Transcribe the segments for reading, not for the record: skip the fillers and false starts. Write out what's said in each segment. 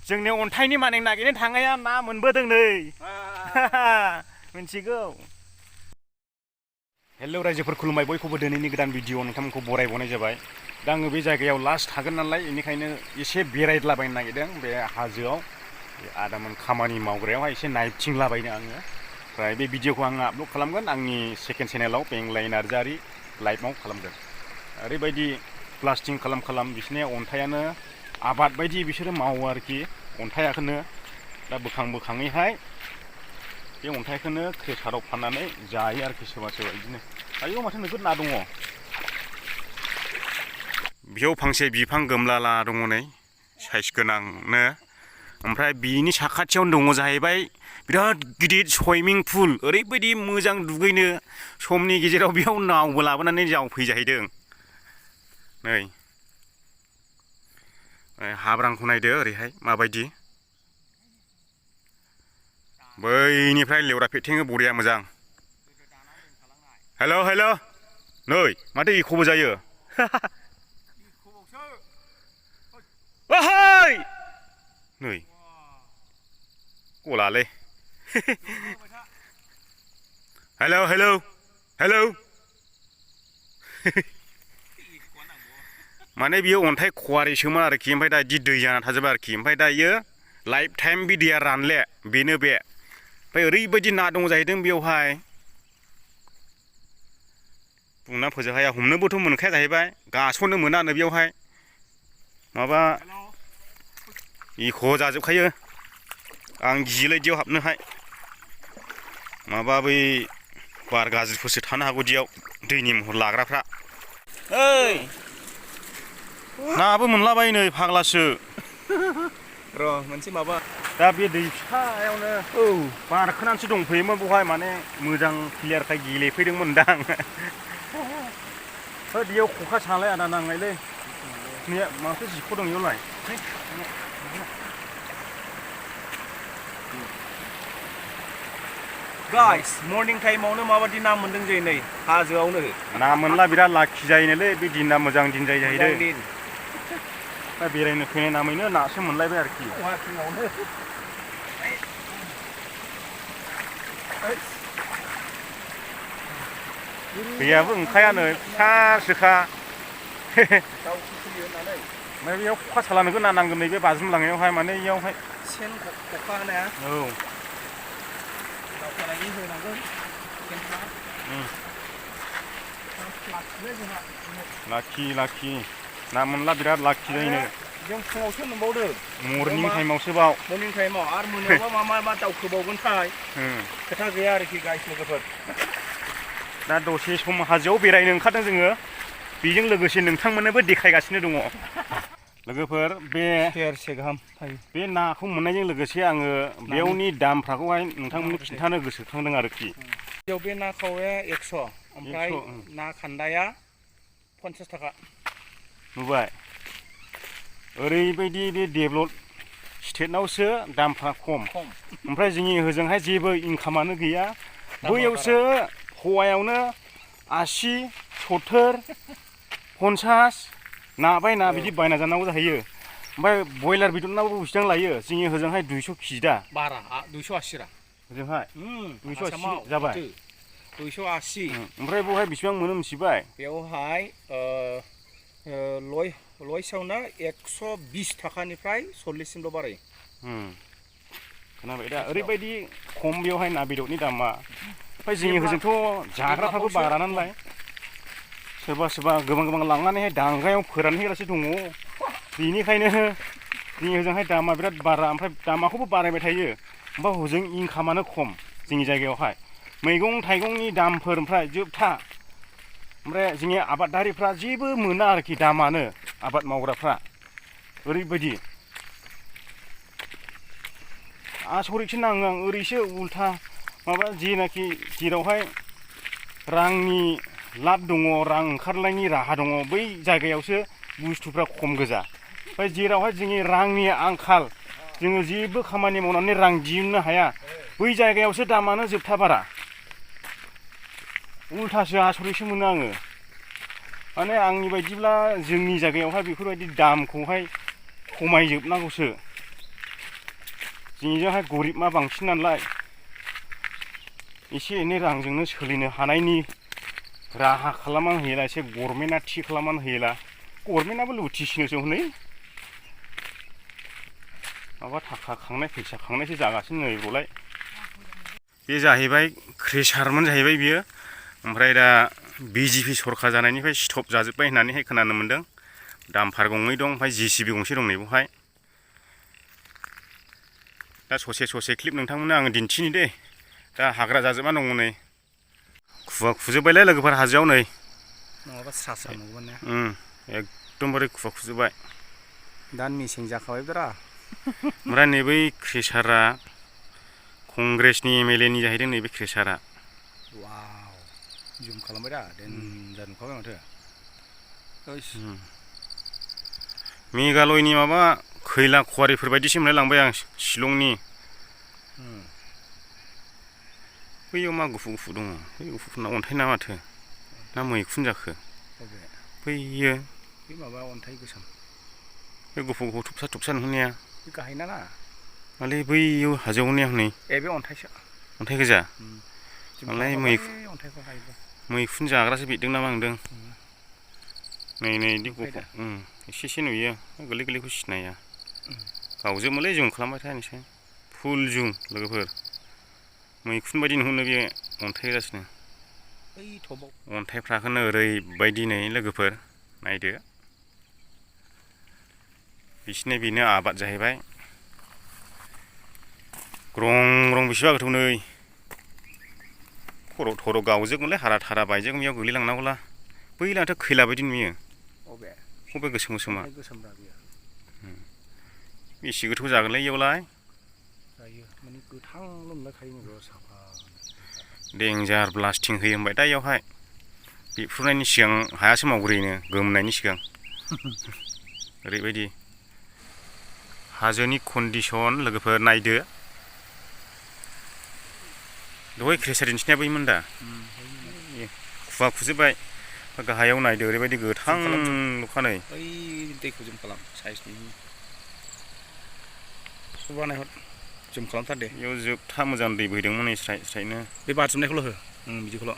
जोंनि अन्थाइनि माने नागिरनो थांनाया ना मोनबोदों नै मिथिगौ। हेलौ रायजोफोर खुलुमबाय बयखौबो दिनैनि गोदान भिडिअ नोंथांमोनखौ बरायबावनाय जाबाय। दा आङो बे जायगायाव लास्ट थागोन नालाय बेनिखायनो एसे बेरायद्लाबायनो नागिरदों बे हाजोआव। आदामोन खामानि मावग्रायावहाय एसे नायथिंलाबायनो आङो। ओमफ्राय बे भिडिअखौ आङो आपल'ड खालामगोन आंनि सेकेन्ड चेनेलाव बेंलाय नार्जारि लाइभआव खालामगोन। ओरैबायदि प्लास्टिं खालाम बिसोरनि अन्थाइयानो आबाद बायदि बिसोरो मावो आरोखि अन्थाइखौनो। दा बोखाङैहाय बे अन्थाइखौनो क्रेसाराव फाननानै जायो आरोखि सोरबा बिदिनो। आयौ माथो नोगोद ना दङ। बेयाव फांसे बिफां गोमलाला दङ नै साइज गोनांनो। ओमफ्राय बिनि साखाथियावनो दङ जाहैबाय बिराद गिदिर सुइमिं पुल। ओरैबायदि मोजां दुगैनो समनि गेजेराव बेयाव नावबो लाबोनानै जावफैजाहैदों नै। हाब्रांखौ नायदो ओरैहाय माबायदि। बैनिफ्राय लेवरा फेथेङो बरिया मोजां। हेल' नै माथो इख'बो जायो। ओहै नै गलालै हेलौ माने बियो अन्थाइ खवारिसोमोन आरोखि। ओमफ्राय दा बिदि दै जाना थाजोबा आरोखि। ओमफ्राय दायो लाइफ टाइम बे दैया रानले बेनो बे। ओमफ्राय ओरैबायदि ना दङ जाहैदों बेयावहाय बुंना फोजोबहाया। हमनोबोथ' मोनखाया जाहैबाय गास'नो मोनानो बेयावहाय माबा इख' जाजोबखायो। आं गियोलै बिदियाव हाबनोहाय। माबा बै बार गाज्रिफोरसो थानो हागौ बिदियाव दैनि महर लाग्राफ्रा। ओइ नाबो मोनलाबायो नै फाग्लासो। र' मोनसे माबा दा बे दै फिसायावनो बारखोनानैसो दंफैयोमोन बेवहाय माने मोजां क्लियारखाय गेलेफैदोंमोनदां। बेयाव खखा सालाय आदा नांनायलै माथो जिख' दं बेयावलाय। गाइस मर्निं टाइमावनो माबादि ना मोनदों जे नै हाजोआवनो। ना मोनला बिराद लाखि जायोनोलै बे दिना मोजां दिन जायो जाहैदों। दा बेरायनो फैनाय नामैनो नासो मोनलायबाय आरोखि। दैयाबो ओंखायानो फिसासोखा। ओमफ्राय बेयाव खखा सालानोबो ना नांगोन नैबे बाज्रुमलांनायावहाय माने बेयावहाय सेन खखा होनाया। औ लाखि ना मोनला बिराद लाखि जायोनो। जों फुङावसो मोनबावदों मर्निं टाइमावसोबाव। मर्निं टाइमाव आरो मोनायावबा मा दावखोबावगोनथाय खोथा गैया आरोखि गाइस लोगोफोर। दा दसे सम हाजोआव बेरायनो ओंखारदों जोङो। बेजों लोगोसे नोंथांमोननोबो देखायगासिनो दङ लोगोफोर। बे सेरसे गाहाम थायो। बे नाखौ मोननायजों लोगोसे आङो बेयावनि दामफ्राखौहाय नोंथांमोननो खिन्थानो गोसोखांदों आरोखि। बेयाव बे ना खावैया 100 ओमफ्राय ना खान्दाया 50 थाखा। नुबाय ओरैबायदि बे डेभलप स्टेटनावसो दामफ्रा खम। ओमफ्राय जोंनि होजोंहाय जेबो इनकामानो गैया। बैयावसो फवायावनो 80, 70, 50 ना बाय ना बिदि बायना जानांगौ जाहैयो। ओमफ्राय बयलार बेदरनाबो बेसेबां लायो जोंनि होजोंहाय 200 केजि दा। बारा 280 रा होजोंहाय 280 जाबाय 280। ओमफ्राय बेवहाय बेसेबां मोनो मिथिबाय? बेवहाय लयसावना 120 थाखानिफ्राय 40सिमल' बारायो। खोनाबाय दा ओरैबायदि खम बेवहाय ना बेदरनि दामा। ओमफ्राय जोंनि होजोंथ' जाग्राफ्राबो बारा नालाय सोरबा गोबां लांनानैहाय दांगायाव फोरानहैग्रासो दङ। बेनिखायनो जोंनि होजोंहाय दामा बिराद बारा। ओमफ्राय दामाखौबो बारायबाय थायो। ओमफ्राय हजों इनकामानो खम जोंनि जायगायावहाय। मैगं थाइगंनि दामफोर ओमफ्राय जोबथा। ओमफ्राय जोंनि आबादारिफ्रा जेबो मोना आरोखि दामानो आबाद मावग्राफ्रा ओरैबायदि। आसरितसो नाङो आं ओरैसो उल्था माबा जेनाखि जेरावहाय रांनि लाब दङ रां ओंखारनायनि राहा दङ बै जायगायावसो बुस्थुफ्रा खम गोजा। ओमफ्राय जेरावहाय जोंनि रांनि आंखाल जोङो जेबो खामानि मावनानै रां दिहुननो हाया बै जायगायावसो दामानो जोबथा बारा। उल्थासो आसरितसो मोनो आङो। माने आंनि बायदिब्ला जोंनि जायगायावहाय बेफोरबायदि दामखौहाय खमायजोबनांगौसो। जोंनिजोंहाय गरिबा बांसिन नालाय एसे एनै रांजोंनो सोलिनो हानायनि राहा खालामनानै होयोला एसे गभर्नमेन्टआ थि खालामनानै होयोला गभर्नमेन्टआबो लुथिसिनोसो हनै माबा थाखा खांनाय फैसा खांनायसो जागासिनो नै बेखौलाय बे जाहैबाय क्रेसारमोन जाहैबाय बियो ओमफ्राय दा बिजेपि सरखार जानायनिफ्राय स्टप जाजोब्बाय होननानैहाय खोनानो मोन्दों दामफार गंनै दं ओमफ्राय जेसिबि गंसे दं नै बेवहाय दा ससे ससे क्लिप नोंथांमोननो आङो दिन्थिनि दे दा हाग्रा जाजोबना दङ नै खुवा खुजोब्बायलै लोगोफोर हाजोआव नै नङाबा स्रा स्रा नुगोन ने एकदमबारे खुवा खुजोब्बाय दा मेसें जाखाबायब्रा ओमफ्राय नै बै क्रेसारा कंग्रेसनि एमएलए नि जाहैदों नैबे क्रेसारा वाव जुम खालामबाय दा देनजार नुखाबाय माथो मेघालयनि माबा खैला खुवारिफोर बायदिसो मोनलायलांबाय आं शिलंनि बैयाव मा गुफुर गुफुर दङ बै गुफुरफोरना अन्थाइ ना माथो ना मैखुन जाखो बैयो बे माबा अन्थाइ गोसोम बे गुफुर गुफुर थुबसा थुबसा नुहोनाया बे गाहायना ना मालै बैयाव हाजोआव होनाया हनै ए बे अन्थाइसो अन्थाइ गोजा मालाय अन्थाइखौ हायोबा मैखुन जाग्रासो बिरदों ना मा नंदों नै नै बिदि गुफुर एसे एसे नुयो गोरलै गोरलैखौ सिनाया गावजोबोलै जुम खालामबाय थानोसै फुल जुम लोगोफोर मैखुन बायदि नुहोनो बे अन्थाइ गोजासोनो अन्थाइफ्राखौनो ओरैबायदि नै लोगोफोर नायदो बिसिनि बेनो आबाद जाहैबाय ग्रं ग्रं बेसेबा गोथौ नै खर' थर' गावजोबगोनलै हारा थारा बायजोबगोन बेयाव गोग्लैलांनांगौला बैलांथ' खैला बायदि नुयो बबे गोसोम गोसोमा बेसे गोथौ जागोनलै इयावलाय देन्जार ब्लास्टिं होयो होनबाय दा इयावहाय बेफ्रुनायनि सिगां हायासो मावग्रोयोनो गोमनायनि सिगां ओरैबायदि हाजोनि कन्डिसन लोगोफोर नायदो दहाय क्रेसार दिन्थिनाया बैमोन दा खुवा खुजोब्बाय गाहायाव नायदो ओरैबायदि गोथां लुखानै दैखौ जुम खालाम साइजनि बानायहर जुम खालामथार दे बेयाव जोबथा मोजां दै बोहैदोंमोन नै स्राय स्रायनो बे बाज्रुमनायखौल' हो बिदिखौल'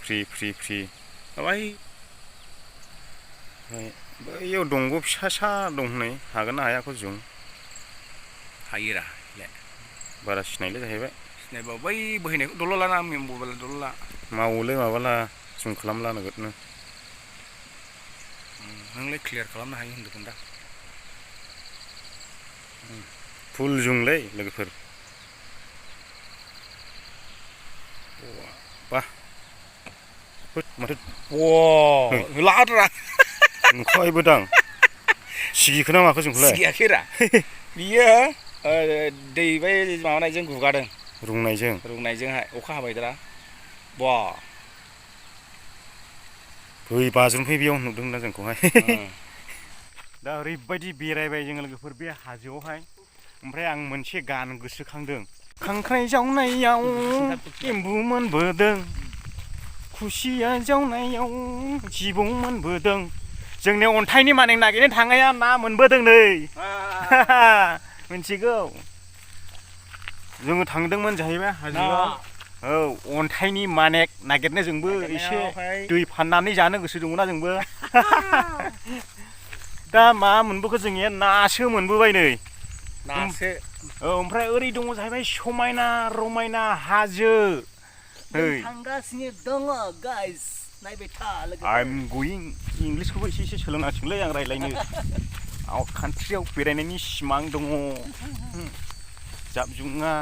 फ्रि फ्रि फ्रि बैयाव दंग' फिसा सा दं हनै हागोन ना हायाखौ जुम हायोरा बारा सिनायले जाहैबाय सिनायबा बै बोहैनायखौ दल' लाना मबाइल दल' ला मावोलै माबाला जुम खालामला नोगोदनो नोंलाय क्लियार खालामनो हायो होनदोंमोन दा फुल जुमलै लोगोफोर बा माथो लाद्रा नुखाबायबो दां सिगिखो ना माखो जोंखौलाय सिगियाखैरा बियो दै बै माबानायजों गुगादों रुंनायजोंहाय अखा हाबायद्रा बा दै बाज्रुमफै बेयाव नुदों ना जोंखौहाय दा ओरैबायदि बेरायबाय जोङो लोगोफोर बे हाजोआवहाय ओमफ्राय आं मोनसे गान गोसोखांदों खांख्राइ जावनायाव एम्बु मोनबोदों खुसिया जावनायाव जिबौ मोनबोदों जोंनि अन्थाइनि मानें नागिरनो थांनाया ना मोनबोदों नै मिथिगौ जोङो थांदोंमोन जाहैबाय हाजोआव औ अन्थाइनि मानेक नागिरनो जोंबो एसे दै फाननानै जानो गोसो दङना जोंबो दा मा मोनबोखो जोंनिया नासो मोनबोबाय नै नासो औ ओमफ्राय ओरै दङ जाहैबाय समायना रमायना हाजो थांगासिनो दङ गाइस नायबाय था आइम गोयिं इंलिसखौबो एसे एसे सोलोंनांसिगोनलै आं रायलायनो आउट कान्ट्रियाव बेरायनायनि सिमां दङ जाबजुङा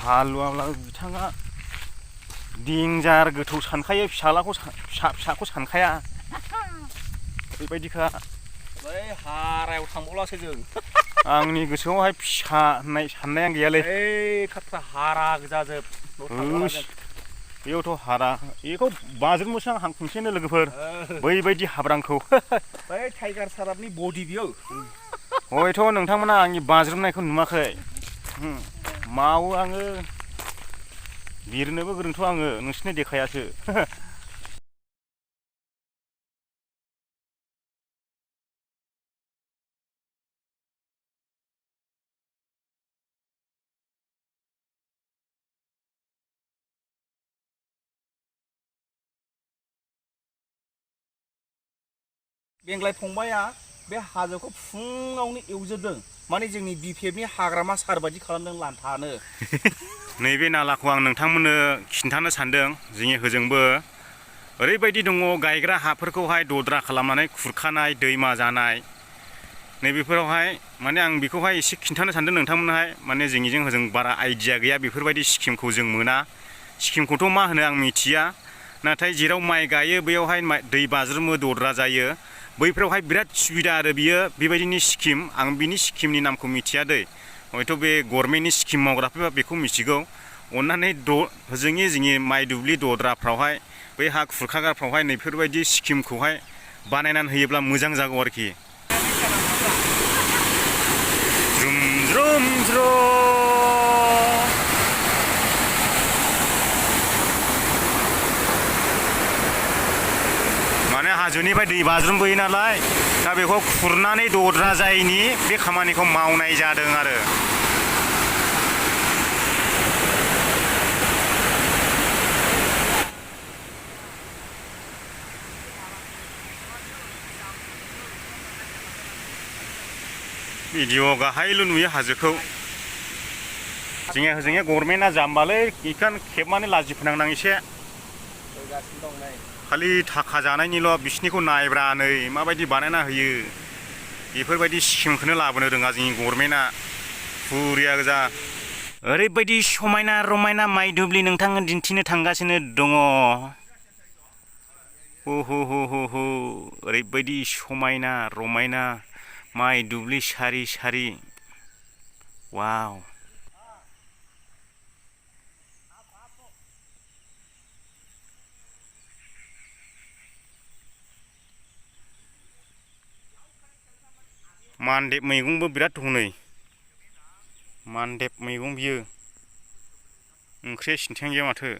हालुवाब्लाबो बिथाङा देन्जार गोथौ सानखायो फिसाखौ सानखाया ओरैबायदिखा बै हारायाव थांबावलासो जों आंनि गोसोआवहाय फिसा होननाय साननायानो गैयालै खाथ्रा हारा गोजाजोब बेयावथ' हारा बेखौ बाज्रुमोसो आं हांखुंसेनो लोगोफोर बैबायदि हाब्रांखौ बै टाइगार साराबनि बडि बियो हयथ' नोंथांमोना आंनि बाज्रुमनायखौ नुवाखै मावो आङो बिरनोबो गोरोंथ' आङो नोंसिनो देखायासो बेंग्लाय फंबाया बे हाजोखौ फुङावनो एवजोबदों माने जोंनि बिपिएफनि हाग्रामा सार बायदि खालामदों लान्थानो। नैबे नालाखौ आं नोंथांमोननो खिन्थानो सानदों जोंनि होजोंबो ओरैबायदि दङ गायग्रा हाफोरखौहाय दद्रा खालामनानै खुरखानाय दैमा जानाय नैबेफोरावहाय माने आं बेखौहाय एसे खिन्थानो सानदों नोंथांमोनहाय माने जोंनिजों होजों बारा आइडिया गैया बेफोरबायदि स्किमखौ जों मोना स्किमखौथ' मा होनो आं मिथिया नाथाय जेराव माइ गायो बैयावहाय दै बाज्रुमो दद्रा जायो बैफोरावहाय बिराद सुबिदा आरो बियो बेबायदिनि स्किम आं बिनि स्किमनि नामखौ मिथिया दै हयथ' बे गभर्नमेन्टनि स्किम मावग्राफोरा बेखौ मिथिगौ अन्नानै जोंनि माइ दुब्लि दद्राफ्रावहाय बै हा खुरखाग्राफ्रावहाय नैफोरबायदि स्किमखौहाय बानायनानै होयोब्ला मोजां जागौ आरोखि। ज्रुम ज्रुम ज्रुम माने हाजोनिफ्राय दै बाज्रुमबोयो नालाय दा बेखौ खुरनानै दद्रा जायैनि बे खामानिखौ मावनाय जादों आरो। भिडिअ गाहायल' नुयो हाजोखौ जोंनिया गभर्नमेन्टआ जाम्बालै बेखान खेबनानै लाजि फोनांनां एसे खालि थाखा जानायनिल' बिसिनिखौ नायब्रा नै माबायदि बानायना होयो बेफोरबायदि स्किमखौनो लाबोनो रोङा जोंनि गभर्नमेन्टआ फुरिया गोजा। ओरैबायदि समायना रमायना माइ दुब्लि नोंथांनो दिन्थिनो थांगासिनो दङ ओरैबायदि समायना रमायना माइ दुब्लि सारि सारि वाव। मानदेब मैगंबो बिराद दं नै मानदेब मैगं बियो ओंख्रिया सिन्थायानो गैया माथो।